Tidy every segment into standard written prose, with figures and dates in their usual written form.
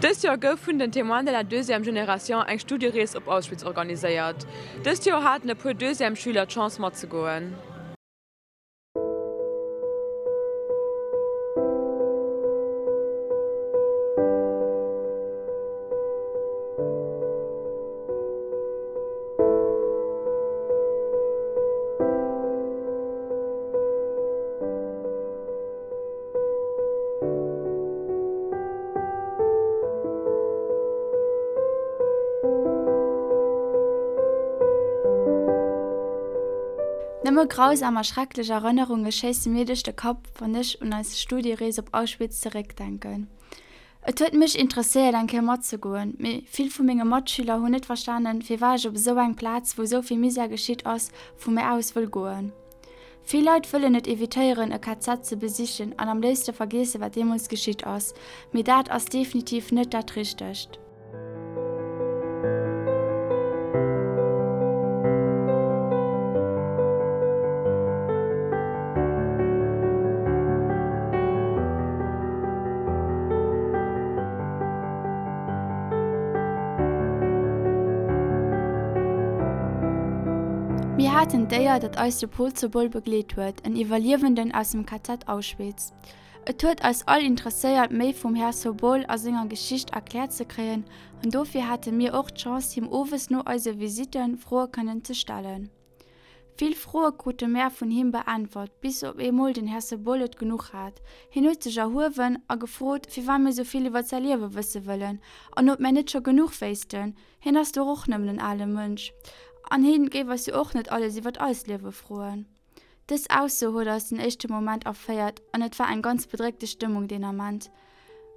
Dëst Joer gouf vun den Témoins de la deuxième génération eng Studierees op Auschwitz organiséiert. Dëst Joer haten e puer Deuxièmesschüler d'Chance matzegoen. Nëmme grausam a schrecklech Erënnerunge schéisse mir duerch de Kapp, wann ech un eis Studierees op Auschwitz zeréckdenken. Et huet mech interesséiert eng Kéier matzegoen, mee vill vu menge Matschüler hunn net verstanen, firwat ech op esou eng Plaz, wou esou vill Misär geschitt ass, vu mir aus wëll goen. Vill Leit wëllen et evitéieren e KZ ze besichen an am léifste vergiesse wat deemools geschitt ass, mee dat ass definitiv net dat Richtegt. Mir haten d'Éier, datt eis de Paul Sobol begleet huet, en Iwwerliewenden aus dem KZ Auschwitz. Et huet eis all interesséiert, méi vum Här Sobol a senger Geschicht erkläert ze kréien an dofir hate mir och d'Chance, him owes no eise Visitten Froe kënnen ze stellen. Vill Froe krute mär vun him beäntwert, bis op eemol den Här Sobol et genuch hat. Hien huet sech erhuewen a gefrot, firwat mir sou vill iwwer säi Liewe wësse wëllen an ob mär net scho genuch wéissten. Hien ass doch och nëmmen en ale Mënsch an hien géif eis jo och net alles iwwer eist Liewe froen. Dës Ausso huet eis den éischte Moment erféiert an et war eng ganz bedréckte Stëmmung deen Ament.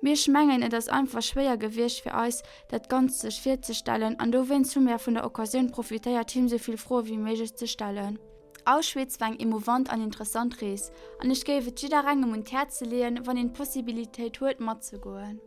Mee ech mengen, et ass einfach schwéier gewiescht fir eis, dat Ganzt sech virzestellen an dowéinst hu mär vun der Occasioun profitéiert, him sou vill Froe wéi méiglech ze stellen. Auschwitz war eng emouvant an interessant Rees an ech géif et jidderengem un d'Häerze leeën, wann een d'Possibilitéit huet, matzegoen.